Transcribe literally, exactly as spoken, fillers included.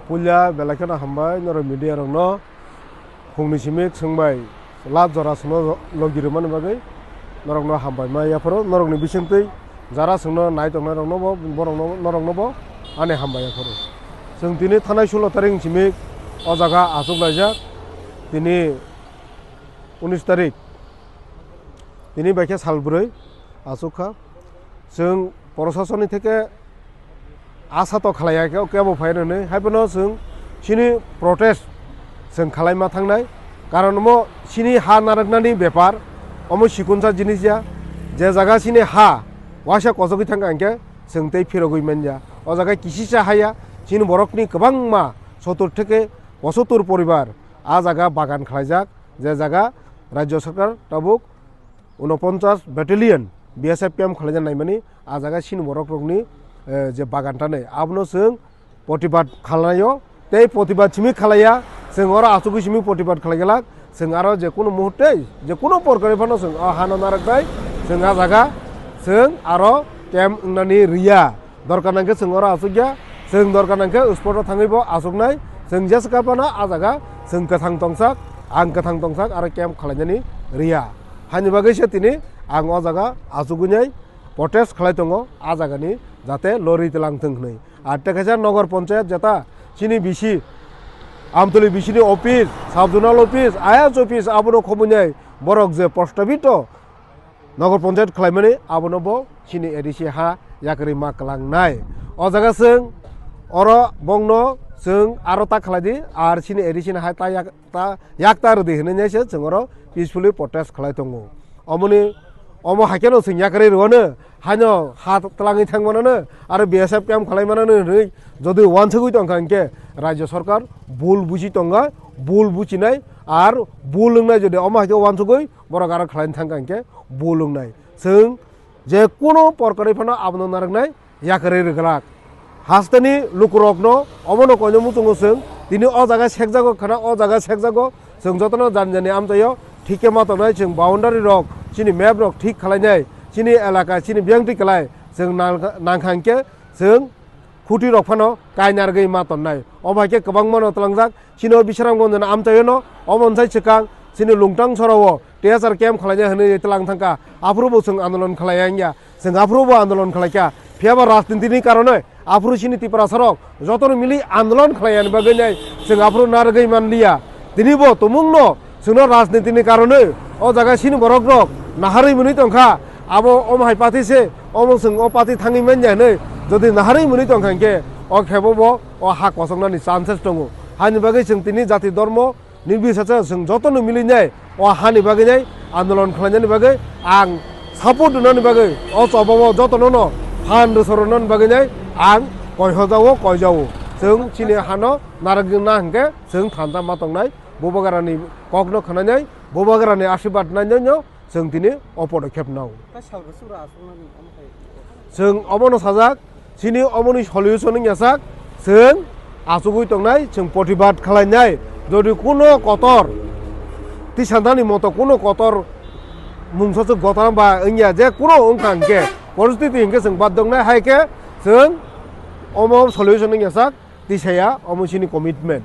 Puila belai kheno hambai norok media rokno, phungni simi swngbai last jora sono logi rwmani bagwi norokno hambai ma yapharo, norokni bisingtwi jara swngno nai tongnai rokno bo, borokno, norokno bo ani hambai yapharo. Chwng tini thanai sulo tarik simi o jaga achuk laijak, tini unis tarik, tini bai khe sal bwrwi achuk kha. Chwng proshasonni theke asa to khlaiya khe, kebo phai rwnwi, haiphano chwng chini protest chwng khlai ma thangnai. Karon omo chini ha narwknani bepar, omo sikunsa jinis ya, je jaga chini ha waisa kochogwi thangkha hinkhe chwng tei phirogwi manya. O jaga kisisa ha ya, chini borokni kwbangma sottur theke pochottur poribar a jaga bagan khlaijak, je jaga Rajya Sarkar tabuk unoponchas Battalion B S F camp khwlaina naimani, a jaga chini borok rokni, eh, je bagan tanai, abono chwng protibad khlaio, tei protibad simi khlaiya, chwng oro achugwi simi protibad khlai glak, chwng aro je kunu muhurte, je kunu porkari phano chwng o hano narwknai, chwng a jaga, chwng aro camp wngnani rwya. Dorkar nangkhe chwng oro achukya, chwng dorkar nangkhe spot o thangwi bo achuknai, chwng jesa ka phano a jaga chwng kwthang tongsak, ang kwthang tongsak, aro camp khlainani rwya. Hani bagwi se tini ang o jaga achugwi nai protest khlai tongo, a jagani jate lori tlang thwng hwnwi. Ar tei kaisa Nogor Ponchayat jeta chini bisi, Amtoli bisini office, sub zonal office, I S office abono khobwi nai borok je prostabito Nogor Ponchayat khlaimani abono bo chini A D C ha yakarwi ma kwlangnai. O jaga chwng oro bongno chwng aro ta khlai di, ar chini A D C ni ha ta yak-, ta yak ta rwdi hwnwi nai se chwng oro peacefully protest khlai tongo. Omoni, omo hai kheno chwng yakarwi rwano, haino ha twlangwi thang manano, aro B S F camp khlai manano hwnwi jodi uansugwi tongkha hinkhe Rajya Sarkar bul buji tongo, bul bujinai ar bul wngnai jodi omo hai khe uansugwi borok aro khlaina thangkha hinkhe bul wngnai. Chwng je kuno porkari phano abono narwknai yakarwi rwglak. Hasteni lukurokno omono koino muchungo chwng tini o jaga sekjago khna, o jaga sekjago, chwng jotono jani jani amchaio thik khe ma tongnai, chwng boundary rok, chini map rok thik khlainai, chini elaka, chini biyangtwi kwlai chwng nang-, nangkha hinkhe chwng khuti rok phano kainargwi ma tonnai. Omo hai khe kwbangma no tlangjak. Chini o Bisramganj ni amchaio no omo nsai swkang chini Lungtang sorao T S R camp khlaina hwnwi tlang thangkha. Aphuru bo chwng andolon khlaiya wngya. Chwng aphuru bo andolon khlaikha. Phiya ba rajniti ni karone aphuru chini Tiprasa rok jotono mili andolon khlaiyani bagwi nai chwng aphuru narwgwi manliya. Tini bo tumung no chwngno rajniti ni karone o jaga chini borok rok naharwi mwnwi tongkha. Abo omo hai party se, omo chwng o party thangwi manya hinwi jodi naharwi mwnwi tongkha hinkhe o khebo bo o ha kosoknani chances tongo. Hani bagwi chwng tini jati dormo nirbiseche chwng jotono milinai o hani bagwi nai andolon khlainani bagwi ang support rwnani bagwi o chobao jotono no phan rwsornani bagwi nai ang koihojago koijao. Chwng chini hano narwkna hinkhe chwng thansa ma tongnai, Bubagrani kokno khwnanai, Bubagrani asirwad nainai no chwng tini o podokhep nao. Ta sal bwswk rw aswknani omo khai. Chwng omono sajak, chini omoni solution wngya sak, chwng achugwi tongnai, chwng protibad khlainai. Jodi kuno kotor, tisantani moto kuno kotor mungsa se gotana ba wngya, je kuno wngkha hinkhe, poristiti hinkhe chwng bad dongnai, hai khe chwng omo solution wngya sak, tisaya omo chini commitment.